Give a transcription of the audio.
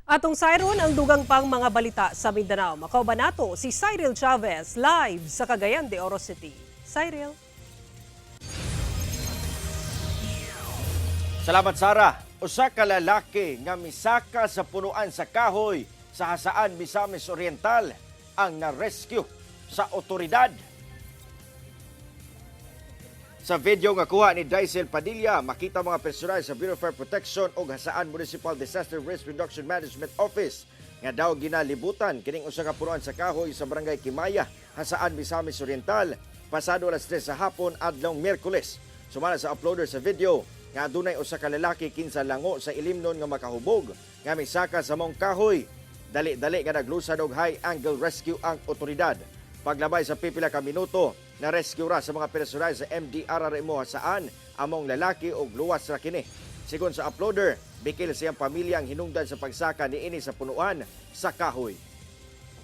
Atong sayron ang dugang pang mga balita sa Mindanao. Makauban nato si Cyril Chavez live sa Cagayan de Oro City. Cyril. Salamat, Sara. Usa ka lalaki nga misaka sa punuan sa kahoy sa Jasaan, Misamis Oriental ang na-rescue sa otoridad. Sa video nga kuha ni Daisel Padilla, makita mga personal sa Bureau of Fire Protection ug Jasaan Municipal Disaster Risk Reduction Management Office nga daw ginalibutan kining usa ka punuan sa kahoy sa Barangay Kimaya, Jasaan, Misamis Oriental, pasado alas 3 sa hapon adlong Miyerkules. Sumala sa uploader sa video nga adunay usa ka lalaki kinsa lango sa ilimnon nga makahubog nga misaka sa maong kahoy. Dali-dali nga naglusad og high angle rescue ang otoridad. Paglabay sa pipila ka minuto, na-rescue ra sa mga personal sa MDRRMO Jasaan among lalaki og luwas ra kini. Sigon sa uploader, bikil siyang pamilya ang hinungdan sa pagsaka niini sa punuan sa kahoy.